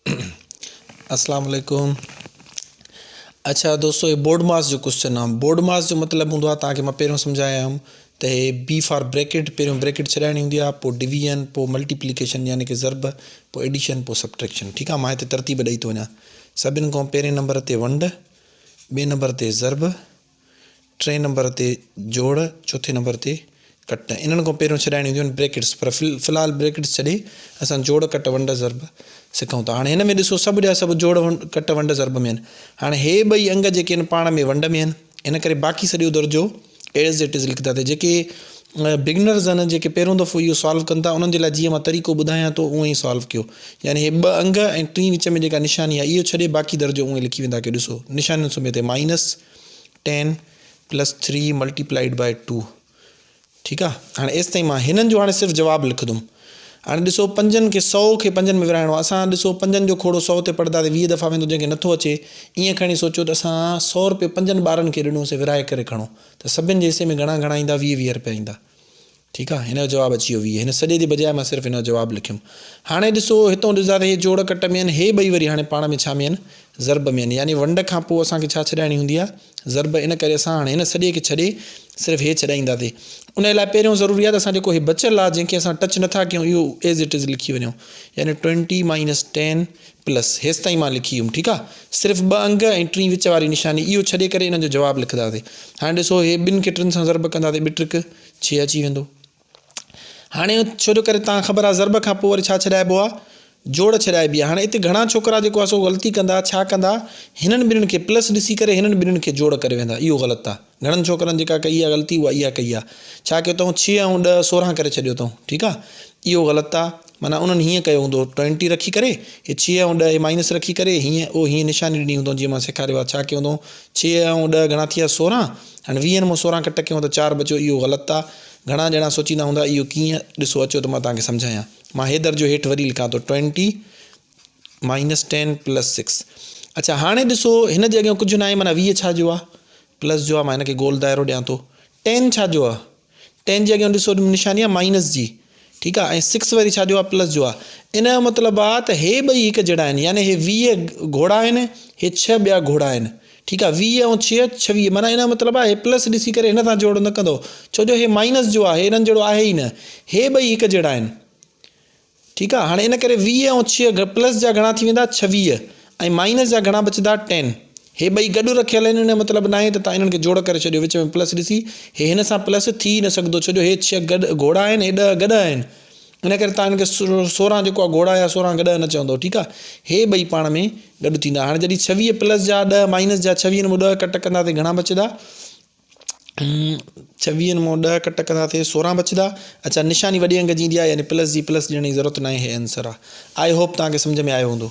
اسلام عليڪم اڇا دوستو هي بورڊ ماس جو ڪوشچن آ بورڊ ماس جو مطلب هوندو آ توهان کي مان پهريون سمجهايا هيم ته هي بي فار بريڪيٽ پهريون بريڪيٽ ڇڏائڻي هوندي آ پوء ڊويزن پوء ملٽيپليڪيشن يعني ڪي ضرب پوء ايڊيشن پوء سبٽريڪشن ٺيڪ آ مان هتي ترتيب ڏئي ٿو وڃان سڀن کان پهرين نمبر تي ونڊ ٻئي نمبر تي ضرب ٽئين نمبر تي جوڙ، چوٿين نمبر تي ڪٽ. انهن کان پهريون ڇڏائڻيون هونديون آهن بريڪٽس پر في الحال بريڪٽس ڇڏي اسان جوڙ ڪٽ ونڊ ضرب سکون ٿا. هاڻي هن ۾ ڏسو سڀ جا سڀ جوڙ ڪٽ ونڊ ضرب ۾ آهن. هاڻي هي ٻئي انگ جيڪي آهن پاڻ ۾ ونڊ ۾ آهن ان ڪري باقي سڄو درجو ايز it is لکنداسين. جيڪي بگنرز آهن جيڪي پهريون دفعو اهو سالو ڪن ٿا انهن جي لاء جيئن مان طريقو ٻڌايان ٿو اونئن ئي سالو ڪيو. يعني هي ٻه انگ ۽ ٽين وچ ۾ جيڪا نشاني آهي اهو ڇڏي باقي درجو اونئن لکي ويندا ڪيو. ڏسو نشانين سميت minus ten plus three multiplied by two ٺيڪ آ هاڻي ايستائين مان هنن جو هاڻي صرف جواب لکندم هاڻي ڏسو پنجن کي سو کي پنجن ۾ ورهائڻو آ اسان ڏسو پنجن جو کوڙو سو تي پڙدا تي ويهه دفعا ويندو جنهن کي نٿو اچي ائين کڻي سوچو ته اسان سو روپيو پنجن ٻارن کي ڏنوسي ورهائي ڪري کڻو ته سڀن جي حصي ۾ گهڻا گهڻا ايندا ويهه ويهه روپيا ايندا ٺيڪ آ هن جو جواب اچي ويو ويهه هن سڄي جي بجاء مان صرف هن جو جواب لکيم هاڻي ڏسو هتون ڏسندا ته هي جوڙ ڪٽ ۾ آهن هي ٻئي وري هاڻي پاڻ ۾ ڇا ۾ آهن ضرب ۾ آهن يعني ونڊ کان پوء اسان کي ڇا ڇڏائڻي هوندي آهي ضرب ان ڪري اسان هاڻي هن سڄي کي ڇڏي صرف هي ڇڏائينداسي ان لاء پهريون ضروري آهي ته اسان جيڪو هي بچيل آهي جنهن کي اسان ٽچ نٿا ڪيون اهو ايز it is لکي وڃون يعني ٽوئنٽي مائنس ٽين پلس هيستائين مان لکي ويم ٺيڪ آ صرف ٻه انگ ۽ ٽين وچ واري نشاني اهو ڇڏي ڪري انهن جو جواب لکنداسين هاڻي ڏسو هي ٻن کي ٽن سان ضرب ڪنداسين ٻه ٽرڪ ڇهه اچي ويندو هاڻي ڇو جو ڪري تان خبر آ ضرب کان پوء وري ڇا ڇڏائبو آ جوڙ ڇڏائبي آ هاڻي اتي گهڻا ڇوڪرا جيڪو آ سو غلطي ڪندا ڇا ڪندا هنن ٻنهن کي پلس ڏسي ڪري هنن ٻنهن کي جوڙ ڪري ويندا اهو غلط آ گهڻن ڇوڪرن جيڪا ڪئي آ غلطي اها اها ڪئي آ. ڇا ڪيو اٿئون ڇهه ۽ ڏهه 16 ڪري ڇڏيو اٿئون ٺيڪ آ اهو غلط آ معنيٰ انهن هيئن ڪيو هوندو ٽوئنٽي رکي ڪري هي ڇهه ۽ ڏهه هي مائنس رکي ڪري هيئن او هيئن نشاني ڏني هوندئون جيئن مان سيکاريو آ ڇا ڪيو هوندئون ڇهه ۽ ڏهه گهڻا ٿي ويا 16 هاڻي ويهن مان 16 ڪٽ ڪيون ته چار بچيو اهو غلط آ گهڻا ڄڻا سوچيندا هوندا اهو ڪيئن ڏسو اچو ته مان توهان کي سمجهايان مان هي درجو هيٺ وري لکان ٿو twenty minus ten plus six اڇا هاڻي ڏسو هن جي اڳيان ڪجهه ناهي معنيٰ 20 ڇا جو آ پلس جو آ مان هن کي گول دائرو ڏيان ٿو ٽين ڇا جو آ ٽين جي اڳيان ڏسو نشاني آ مائنس جي ٺيڪ آ ۽ سڪس وري ڇا جو آ پلس جو آ ان جو مطلب آ ته هي ٻئي هڪ جهڙا آهن يعني هي 20 گهوڙا آهن هي ڇهه ٻيا گهوڙا آهن ٺيڪ آ 20 ۽ 6 26 معنيٰ ان جو مطلب آ هي پلس ڏسي ڪري هن سان جوڙ نه ڪندو ڇو جو هي مائنس جو آ هي انهن جهڙو آهي ئي نه هي ٻئي هڪ جهڙا آهن ٺيڪ آ هاڻي ان ڪري 20 ۽ 6 پلس جا گهڻا ٿي ويندا 26 ۽ مائنس جا گهڻا بچندا 10 هي ٻئي گڏ رکيل آهن ان جو مطلب ناهي ته تان انهن کي جوڙ ڪري ڇڏيو وچ ۾ پلس ڏسي هي هن سان پلس ٿي ئي نه سگهندو ڇو جو هي 6 گڏ گهوڙا آهن هي 10 گڏهه آهن ان ڪري تان هن کي 16 جيڪو آ گهوڙا يا 16 گڏهه نه چوندو ٺيڪ آ هي ٻئي پاڻ ۾ گڏ ٿيندا هاڻي جڏهن 26 پلس جا 10 مائنس جا 26 مان 10 ڪٽ ڪندا ته گهڻا بچندا ڇويهن مان ڏهه ڪٽ ڪنداسين 16 بچندا. اڇا نشاني وڏي انگ جي ايندي آهي يعني پلس جي پلس ڏيڻ جي ضرورت ناهي هي آنسر آهي. I hope توهان کي سمجهه ۾ آيو هوندو.